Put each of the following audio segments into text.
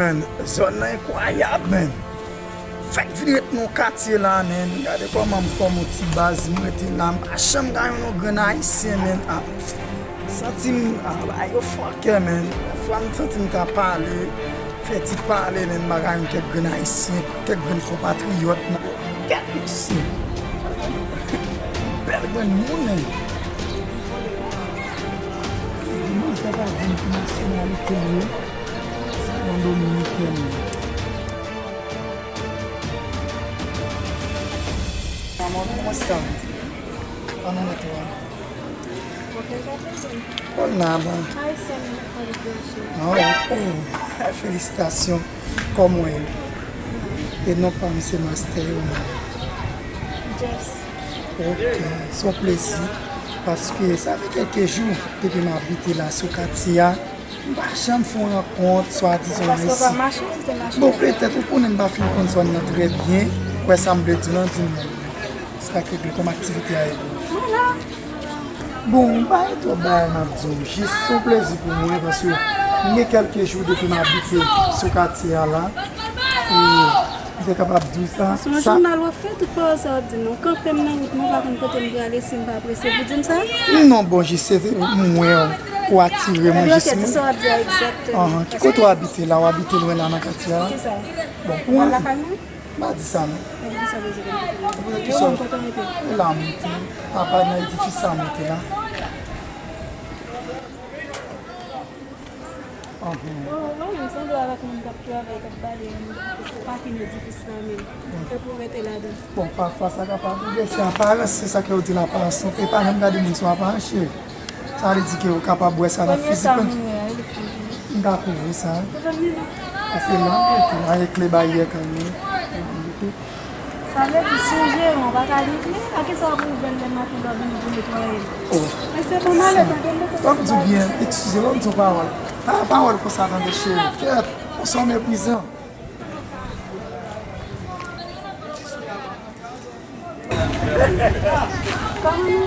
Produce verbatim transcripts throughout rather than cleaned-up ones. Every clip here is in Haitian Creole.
Man, zòn nan enkwayab, man. Fèk vin ret nan katye la, man. Gade kòman m fòm yon ti baz, m rete la. M pa janm ka jwenn yon grenn ayisyen, man. Ah, santi m, ah, bagay yo fòkè, man. Fwa m santi m ta pale, fè ti pale, man. M pa ka jwenn kèk grenn ayisyen, kèk grenn konpatriyòt, man. Gade mesye. Bèl grenn moun, man. Manzè pa di m ki nasyonalite l ye. Se yon dominikèn. Vamos, ¿cómo estamos? Vamos, Neto. Hola, ma. Oh, oh, felisitasyon. Kòman w ye? E non pa m se Master yo, man. Ok, se yon plezi. Paske sa fè kèlke jou depi m abite la sou katye a. M pa janm fè yon rankont, swadizan isit. Bon, petèt, ou konnen m pa fin konn zòn nan trè byen. Ou wè sa m vle di w lan, di m non. Sa k regle kòm aktivite a ye pou ou. Bon, m pa gen twòp bagay m ap di w. Jis se yon plezi pou mwen, paske m gen kèlke jou depi m abite sou katye a la. E m te kapab di w sa. Sou yon jounal w ap fè, tout pawòl sa w ap di m nan. Ou kanpe m nan wout, mwen pa konn kote m prale, si m pa prese, pou di m sa? Non, bon, jis se mwen ou atire mwen, jis mwen. Ki kote w abite la? W abite lwen la nan katye a? Bon, pou mwen, m pa di sa non. Ou konnen ki sòl? E la m rete. Apa nan edifis sa m rete la. Ahn. Bon, mwen menm, sanble avèk moun k ap travay, k ap bale, m pa fin edifis la menm. E pou rete ladan. Bon, pafwa sa kapab rive, se aparans, se sa ke yo di laparans. Donk, e pa janm gade moun sou aparans, cheri. Sa vle di ke ou kapab wè sa nan fizik lan. M ka kouvri sa. Paske la, m rete la, e kle baryè kanmenm. Sa vle di, si w jeran, w pa ka netwaye? A kisa w ap ouvè l lè maten lè w vini pou netwaye l? Oh. Men se bon malè, tande m mete sa. Ban m di w byen, eskize, ban m di w pawòl. Pa pawòl konsa, tande, cheri. Kèt, ou se yon meprizan. Kòman nou ye?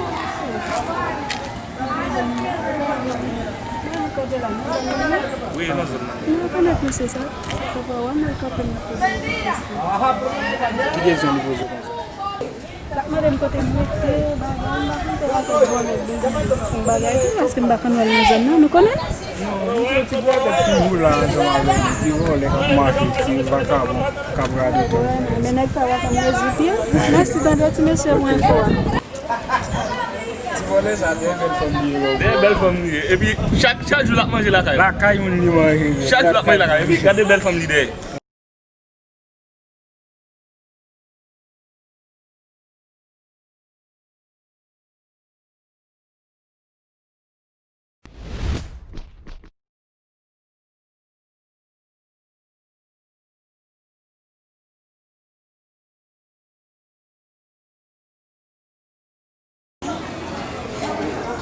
Wi, nan zòn nan. Nou rekonèt mesye sa? Papa, w a mal kanpe, m ap poze l kesyon. Ki kesyon li poze konsa? L ap mande m kote m rete, bagay, m pa konn se lakay vòlè bezwen fon bagay tou, paske m pa konn wè l nan zòn nan, nou konnen? Non, nou se ti vòlè k toujou la ansanm avè nou, ti vòlè k ap mache, ti vakabon k ap rale tèt. Wè, men nèg sa yo pa konn mezi pye. Mèsi tande ti mesye pou enfo a. Ti vòlè sa, dèyè bèl fanm li ye, wè. Dèyè bèl fanm li ye. Epi, chak, chak jou l ap manje lakay. Lakay moun li manje. Chak jou l ap manje lakay. Epi, gade bèl fanm li dèyè.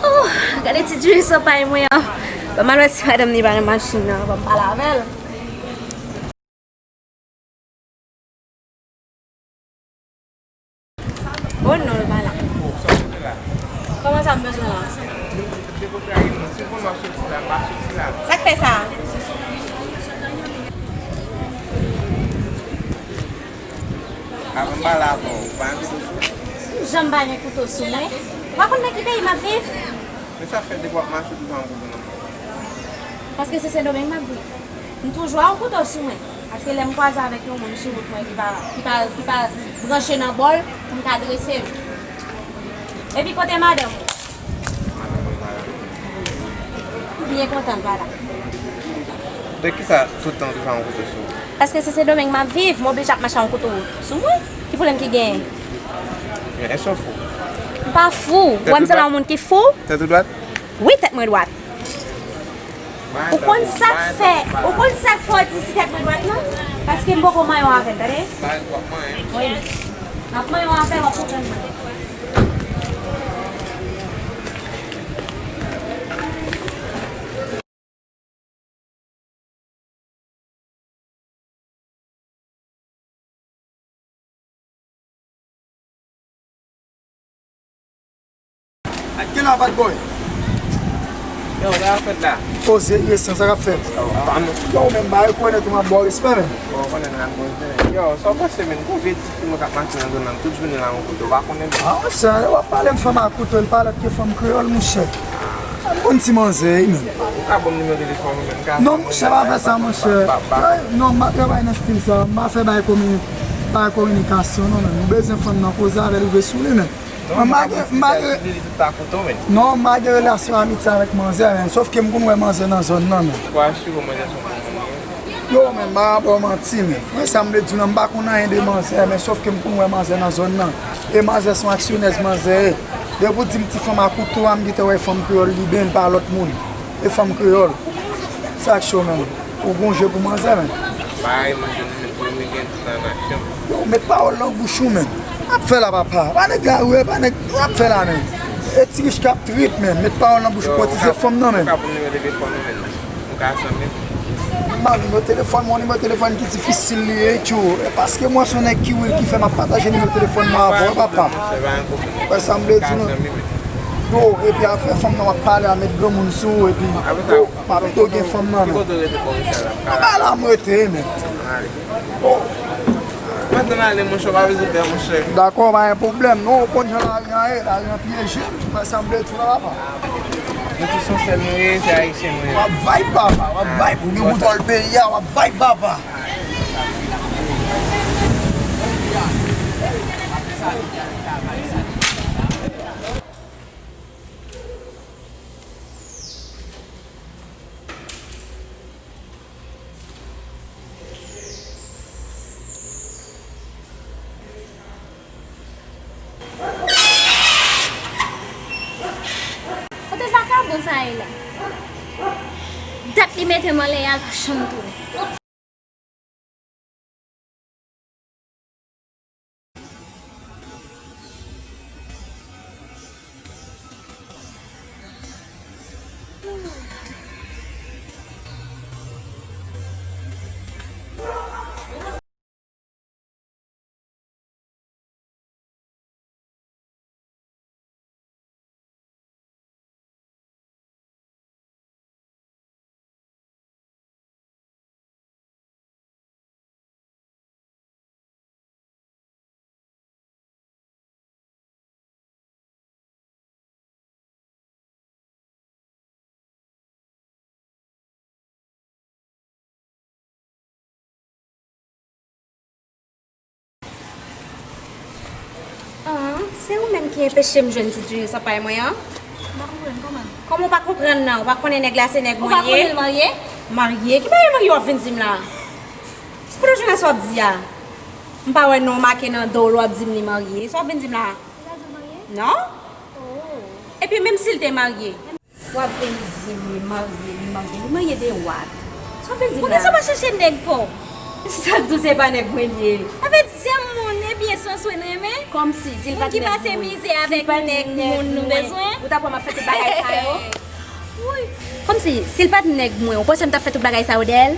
Oh, gade ti diri sou pay mwen an. Ban m al wè si madanm li pa nan machin nan, ban m pale avè l. Oh non, l pa la. Kòman sa m bezwen la? Sa k fè sa? Avan m pale avè w, ou pa gen kouto sou ou? Jan m pa gen kouto sou mwen? Ou pa konn nan ki peyi m ap viv? Men sa fè depi w ap mache toujou an kouto nan men w? Paske se Sendomeng m ap viv. M toujou a yon kouto sou mwen. Paske lè m kwaze avèk yon moun sou wout mwen ki pa, ki pa, ki pa branche nan bòl, pou m ka drese l. Epi kote madanm ou? Madanm mwen pa la. M byen kontan l pa la. De kisa tout tan ou toujou a yon kouto sou ou? Paske se Sendomeng m ap viv, m oblije ap mache a yon kouto sou mwen. Ki pwoblèm ki genyen? Men èske w fou? M pa fou. Ou wè m sanble a yon moun ki fou? Tèt ou dwat? Wi, tèt mwen dwat. Ou konn sa k fè, ou konn sa k fè w di si tèt mwen dwat lan? Paske m poko manyen w avè l, tande? Wi. M ap manyen w avè l, w ap konprann mwen. Ak gen la, bad boy. Yo, sa ap fèt la? Poze, resan, sa k ap fèt? Yo, pa nou. Yo, ou menm, ba rekonèt ou m ap ba w respè, men. Bon, ou konnen nan ap bon, men. Yo, sa w panse, men? Gon vye ti fi mwen k ap mache nan zòn nan, tout jounen la, yon kote, ou pa konnen, men. Ah, monchè, w ap pale m fanm a kouto, l pa lòt ke fanm kreyòl, monchè. Konn ti manzè, wi, men. Ou ka ban m nimewo telefòn ou, men, m ka... Non, monchè, pa fè sa, monchè. Ay, non, m pa travay nan estil sa, m pa fè bay komi-, bay kominikasyon, non, men. M bezwen fanm nan, koze avè l, rive sou li, men. Non, m pa gen, m pa gen, non, m pa gen relasyon amitye avèk manzè, men. Sòf ke m konn wè manzè nan zòn nan, men. Ou asire w manzè se yon bon moun li ye? Yo, men, m pa ba w manti, men. Mwen, sa m vle di w, non, m pa konn anyen de manzè, men sòf ke m konn wè manzè nan zòn nan. E manzè se yon aksyonèz manzè ye. Depi w di m ti fanm a kouto a, m gentan wè fanm kreyòl li, men l pa lòt moun. E fanm kreyòl. Sa k cho, men. Ou gon je pou manzè, men. Bay manzè nimewo, men gen tout nan nasyon. Yo, met pawòl nan bouch ou, men. Ap fè la, papa. Pa nèg la, wi, pa nèg, ap fè la, men. E ti rich k ap trip, men. Met pawòl nan bouch ou, kòtize fanm nan, men. Ou ka pou nimewo telefòn ou, men. Ou ka zanmi. M ba nimewo telefòn mwen, nimewo telefòn ki difisil li ye, tjou. E paske mwen se yon nèg ki real ki fè m ap pataje nimewo telefòn mwen avè w, papa. Wè sa m vle di nou. Yo, epi afè fanm nan w ap pale a met granmoun sou ou, epi yo, m ap tou gen fanm nan, men. Ki kote w rete bò wi sa la? Anba la m rete, men. Yo. Mwen t nan ale, monchè, w pa bezwen pè, monchè. Dakò, pa gen pwoblèm. Non, ou konn jan lari an ye, lari an pyeje. Wè sa m vle di w la, papa. Nou tout se yon sèl nou ye, se ayisyen nou ye. W ap vibe, papa, w ap vibe. Ou gen kontwòl peyi a, w ap vibe, papa. Kote vakabon sa ye la? Dat li mete m anlè a, l pa janm tounen. Ah, se ou menm ki enpeche m jwenn ti Djoulyos anpay mwen an? M pa konprann kòman. Kòman w pa konprann nan? Ou pa konnen nèg la se nèg mwen ye? Ou pa konnen l marye? Marye? Ki bagay marye w ap vin di m la? Kote w jwenn sa w ap di a? M pa wè non w make nan do w lè w ap di m li marye. Sa w ap vin di m la? Li pa janm marye? Non. Oh. Epi menm si l te marye. W ap vin di m li marye, li marye, li marye de what? Sa w vin di m la? Poukisa w pa chèche nèg pa w? Sa k di w se pa nèg mwen li ye? Sa vle di se moun ebyen san swen renmen? Kòmsi, si l pa t nèg mwen, si l pa t nèg mwen, ou t ap wè m ap fè tout bagay sa yo? Woy. Kòmsi, si l pa t nèg mwen, ou panse m t ap fè tout bagay sa yo dèyè l?